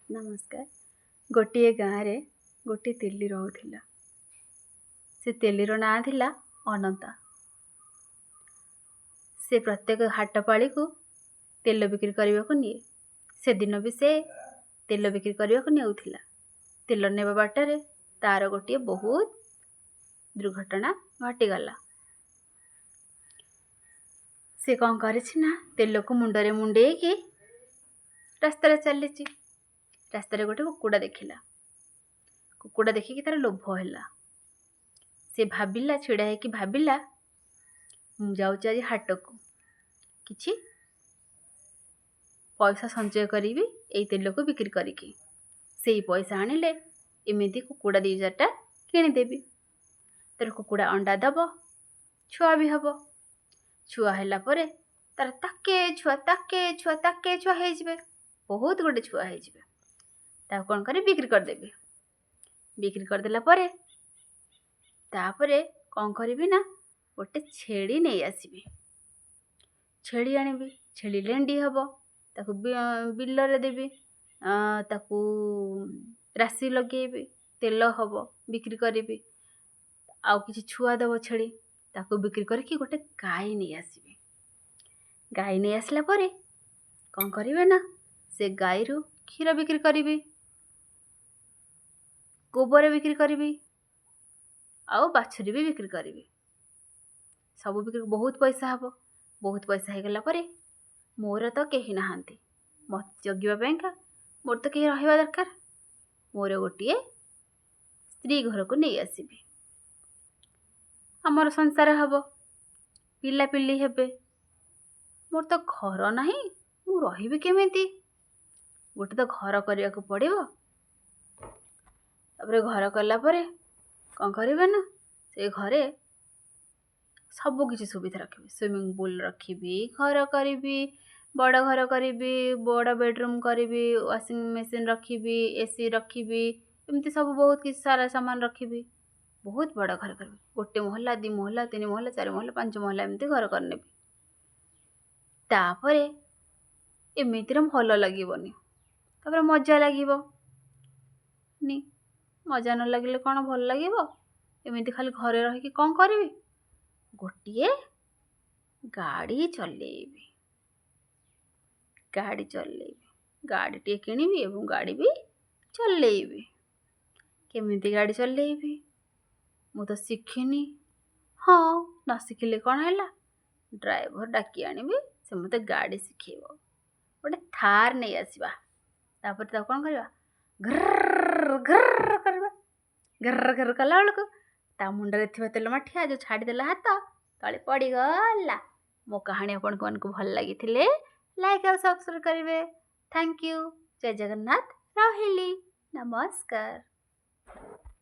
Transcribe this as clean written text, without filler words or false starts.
ନମସ୍କାର। ଗୋଟିଏ ଗାଁରେ ଗୋଟିଏ ତେଲି ରହୁଥିଲା। ସେ ତେଲିର ନାଁ ଥିଲା ଅନନ୍ତା। ସେ ପ୍ରତ୍ୟେକ ହାଟପାଳିକୁ ତେଲ ବିକ୍ରି କରିବାକୁ ନିଏ। ସେଦିନ ବି ସେ ତେଲ ବିକ୍ରି କରିବାକୁ ନେଉଥିଲା। ତେଲ ନେବା ବାଟରେ ତାର ଗୋଟିଏ ବହୁତ ଦୁର୍ଘଟଣା ଘଟିଗଲା। ସେ କ'ଣ କରିଛି ନା, ତେଲକୁ ମୁଣ୍ଡରେ ମୁଣ୍ଡେଇକି ରାସ୍ତାରେ ଚାଲିଛି। ରାସ୍ତାରେ ଗୋଟେ କୁକୁଡ଼ା ଦେଖିଲା। କୁକୁଡ଼ା ଦେଖିକି ତାର ଲୋଭ ହେଲା। ସେ ଭାବିଲା, ଛିଡ଼ା ହେଇକି ଭାବିଲା, ମୁଁ ଯାଉଛି ଆଜି ହାଟକୁ, କିଛି ପଇସା ସଞ୍ଚୟ କରିବି ଏଇ ତେଲକୁ ବିକ୍ରି କରିକି। ସେଇ ପଇସା ଆଣିଲେ ଏମିତି କୁକୁଡ଼ା ଦୁଇ ଚାରିଟା କିଣିଦେବି। ତାର କୁକୁଡ଼ା ଅଣ୍ଡା ଦେବ, ଛୁଆ ବି ହେବ। ଛୁଆ ହେଲା ପରେ ତାର ତାକେ ଛୁଆ, ତାକେ ଛୁଆ, ତାକେ ଛୁଆ ହେଇଯିବେ, ବହୁତ ଗୋଟେ ଛୁଆ ହେଇଯିବେ। ତାକୁ କ'ଣ କରିବି? ବିକ୍ରି କରିଦେବି। ବିକ୍ରି କରିଦେଲା ପରେ ତାପରେ କ'ଣ କରିବି ନା, ଗୋଟେ ଛେଳି ନେଇ ଆସିବି। ଛେଳି ଆଣିବି, ଛେଳି ଲେଣ୍ଡି ହେବ, ତାକୁ ବିଲରେ ଦେବି, ତାକୁ ରାଶି ଲଗେଇବି, ତେଲ ହେବ, ବିକ୍ରି କରିବି। ଆଉ କିଛି ଛୁଆ ଦେବ ଛେଳି, ତାକୁ ବିକ୍ରି କରିକି ଗୋଟେ ଗାଈ ନେଇ ଆସିବି। ଗାଈ ନେଇ ଆସିଲା ପରେ କ'ଣ କରିବେ ନା, ସେ ଗାଈରୁ କ୍ଷୀର ବିକ୍ରି କରିବି, ଗୋବର ବିକ୍ରି କରିବି ଆଉ ବାଛୁରୀ ବି ବିକ୍ରି କରିବି। ସବୁ ବିକ୍ରି ବହୁତ ପଇସା ହେବ। ବହୁତ ପଇସା ହେଇଗଲା ପରେ ମୋର ତ କେହି ନାହାନ୍ତି ମୋତେ ଜଗିବା ପାଇଁକା, ମୋର ତ କେହି ରହିବା ଦରକାର। ମୋର ଗୋଟିଏ ସ୍ତ୍ରୀ ଘରକୁ ନେଇ ଆସିବି, ଆମର ସଂସାର ହେବ, ପିଲାପିଲି ହେବେ। ମୋର ତ ଘର ନାହିଁ, ମୁଁ ରହିବି କେମିତି? ଗୋଟେ ତ ଘର କରିବାକୁ ପଡ଼ିବ। ତାପରେ ଘର କଲା ପରେ କ'ଣ କରିବେ ନା, ସେ ଘରେ ସବୁ କିଛି ସୁବିଧା ରଖିବି। ସୁଇମିଂ ପୁଲ୍ ରଖିବି, ଘର କରିବି, ବଡ଼ ଘର କରିବି, ବଡ଼ ବେଡ଼ରୁମ୍ କରିବି, ୱାସିଂ ମେସିନ୍ ରଖିବି, ଏସି ରଖିବି, ଏମିତି ସବୁ ବହୁତ କିଛି ସାରା ସାମାନ ରଖିବି। ବହୁତ ବଡ଼ ଘର କରିବି। ଗୋଟେ ମହଲା, ଦୁଇ ମହଲା, ତିନି ମହଲା, ଚାରି ମହଲା, ପାଞ୍ଚ ମହଲା, ଏମିତି ଘର କରିନେବି। ତାପରେ ଏମିତିରେ ଭଲ ଲାଗିବନି, ତାପରେ ମଜା ଲାଗିବ ନି। ମଜା ନ ଲାଗିଲେ କ'ଣ ଭଲ ଲାଗିବ? ଏମିତି ଖାଲି ଘରେ ରହିକି କ'ଣ କରିବି? ଗୋଟିଏ ଗାଡ଼ି ଚଲେଇବି। ଗାଡ଼ି ଚଲେଇବି, ଗାଡ଼ିଟିଏ କିଣିବି ଏବଂ ଗାଡ଼ି ବି ଚଲେଇବି। କେମିତି ଗାଡ଼ି ଚଲେଇବି? ମୁଁ ତ ଶିଖିନି। ହଁ, ନ ଶିଖିଲେ କ'ଣ ହେଲା? ଡ୍ରାଇଭର ଡାକି ଆଣିବି, ସେ ମୋତେ ଗାଡ଼ି ଶିଖେଇବ। ଗୋଟେ ଥାର୍ ନେଇ ଆସିବା। ତାପରେ ତାକୁ କ'ଣ କରିବା? ଘ୍ର ଘ୍ର କରିବା। ଘ୍ର ଘ୍ର କଲା ବେଳକୁ ତା ମୁଣ୍ଡରେ ଥିବା ତେଲ ମାଠିଆ ଯେଉଁ ଛାଡ଼ିଦେଲା, ହାତ ତଳେ ପଡ଼ିଗଲା। ମୋ କାହାଣୀ ଆପଣଙ୍କୁ ମାନଙ୍କୁ ଭଲ ଲାଗିଥିଲେ ଲାଇକ୍ ଆଉ ସବସ୍କ୍ରାଇବ୍ କରିବେ। Thank you. ଜୟ ଜଗନ୍ନାଥ। ରହିଲି, ନମସ୍କାର।